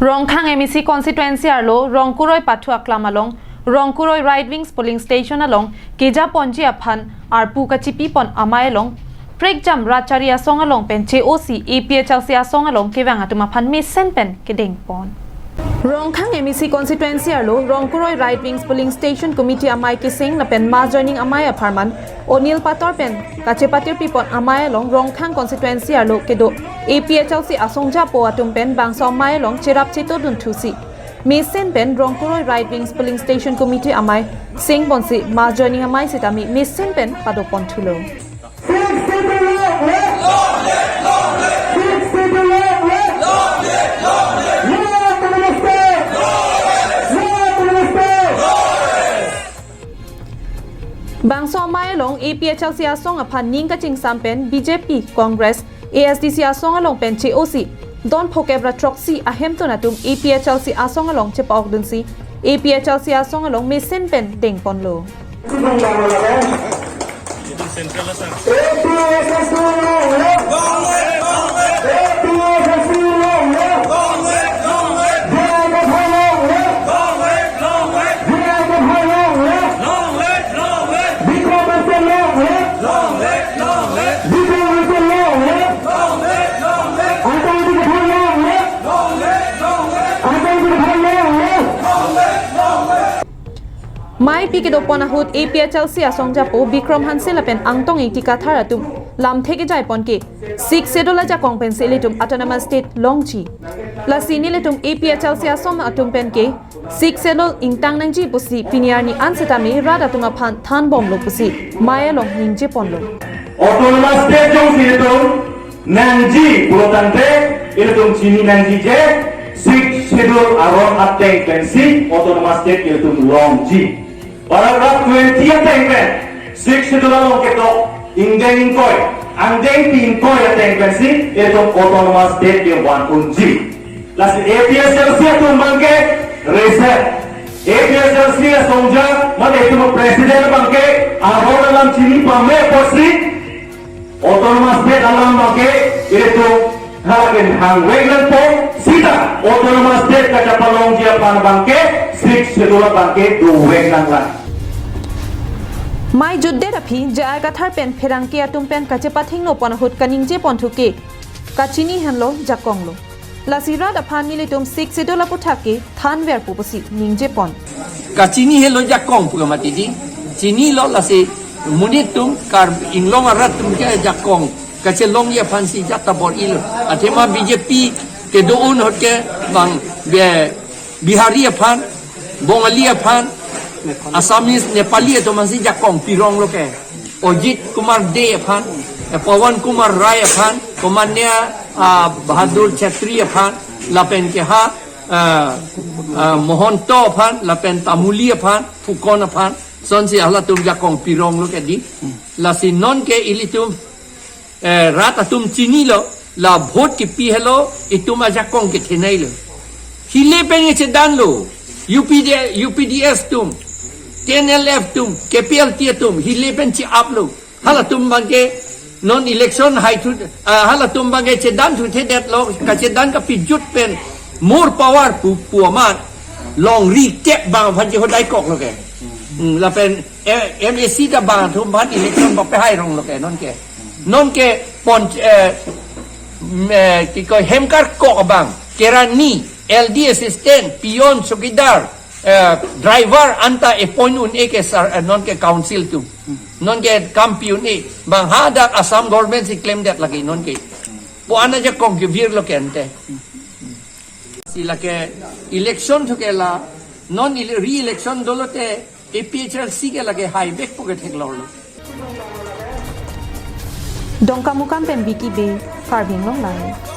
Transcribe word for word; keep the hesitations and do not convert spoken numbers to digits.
Rongkhang M A C constituency arlo Rongkuroi Pathu Aklam along Rongkuroi Right Wings polling station along kejaponji aphan arpu kachipipon amei along prekjam Rachari Asong along pen che-osi A P H L C asong along kevang atum aphan mesen pen kedengpon. Rongkhang M A C constituency arlo Rongkuroi Right Wings polling station committee amei keseng lapen mass joining amei apharman Onil Pator pen kachepatirpipon amei along Rongkhang constituency arlo kedo A P H L C asong japo atum pen bangso amei along cherap chetodun thusi mesen pen Rongkuroi Right Wings polling station committee amei sengponsi mass joining amei sitame mesen pen padoponthulo. Sixth Schedule long live! Sixth Schedule long live! Long live Autonomous State! Long live Autonomous State! Bangso amei along A P H L C asong aphan ning kachingsam pen B J P, Congress, A S D C asong along pen che-osi don phokep ra throksi ahemtun atum A P H L C asong along chepa-okdunsi A P H L C asong along mesen pen dengponlo. Mei pi kedopon ahut A P H L C asong japo Bikram Hanse lapen Angtong Ingti Kathar atum lamthe kejaipon ke Sixth Schedule ajakong pensi ilitum Autonomous State longji. Lasi nelitum A P H L C asong atum pen ke Sixth Schedule ingtang nangji pusi pini arni an sitame rat atum aphan thanbomlo pusi mei along ningjeponlo. Autonomous State jongsi ilitum nangji pulo tangte ilitum chini nangji je Sixth Schedule aron ateng pensi Autonomous State ilitum longji. Paragraph twenty ateng pen Sixth Schedule along ketok ingdeng ingkoi, angdengpi ingkoi ateng pensi ilitum Autonomous State ke van unji. Lasi A P H L C atum abangke reserve, A P H L C asong ja mate itum president abangke aron alam chini pame apotsi Autonomous State alam abangke ilitum halakin hangvek nangpo, sita Autonomous State kachepalongji aphan abangke Sixth Schedule abangke dovek nanglang. Mei jutdet aphi J I Kathar pen pherangke atum pen kachepathingno pon ahut kaningjeponthu ke kachini henlo jakonglo. Lasi rat aphan nelitum Sixth Schedule aputhak ke thanverpo pusi ningjepon. Kachini henlo jakong pu kamatidi. Chinilo lasi monit atum Karbi Anglong arat atum ke jakong kachelongji aphansi jat ta bor-ilo. Athema B J P kedo-un ahut ke bang be Bihari aphan, Bongali aphan, Assamese, Nepali atum aphansi jakong pironglo ke. Ajit Kumar Dey aphan, eh, Pawan Kumar Rai aphan, Komania, ah, Bahadur Chetri aphan, lapen ke ha, ah, ah, Mohonto aphan, lapen Tamuli aphan, Fukan aphan, lasonsi halatum jakong pironglo ke di. Lasi non ke ilitum, eh, rat atum chinilo, la vote kipi helo, itum ajakong kethenei lo. Hile pen chedanlo, U P D, U P D S atum, T N L F atum, K P L T atum, hile pen che-aplo. Halatum abangke non election haithu, ah, halatum abangke chedanthu thedetlo, kachedan kapijut pen more power pu, pu amat, longri kep abang aphan chehodaikoklo ke. Hmm, lapen, eh, M A C ta bang atum aphan election bak pehai ronglo ke, non ke. Non ke pon, eh, mm, eh, kiko hemkarkok abang, kerani, L D assistant, peon, chowkidar, eh, driver anta appoint un-e ke sar, eh, non ke council atum. Non ke kam pi un-e. Bang hadak Assam government si klemdet lagi non ke. Pu an ajakong kevirlo ke ante. Si lake election thu ke la, non ele-, re-election dolo te A P H L C ke lake haivekpo ke theklonglo. Dongkamukam pen Vicky Bey, Karbi Anglong Live.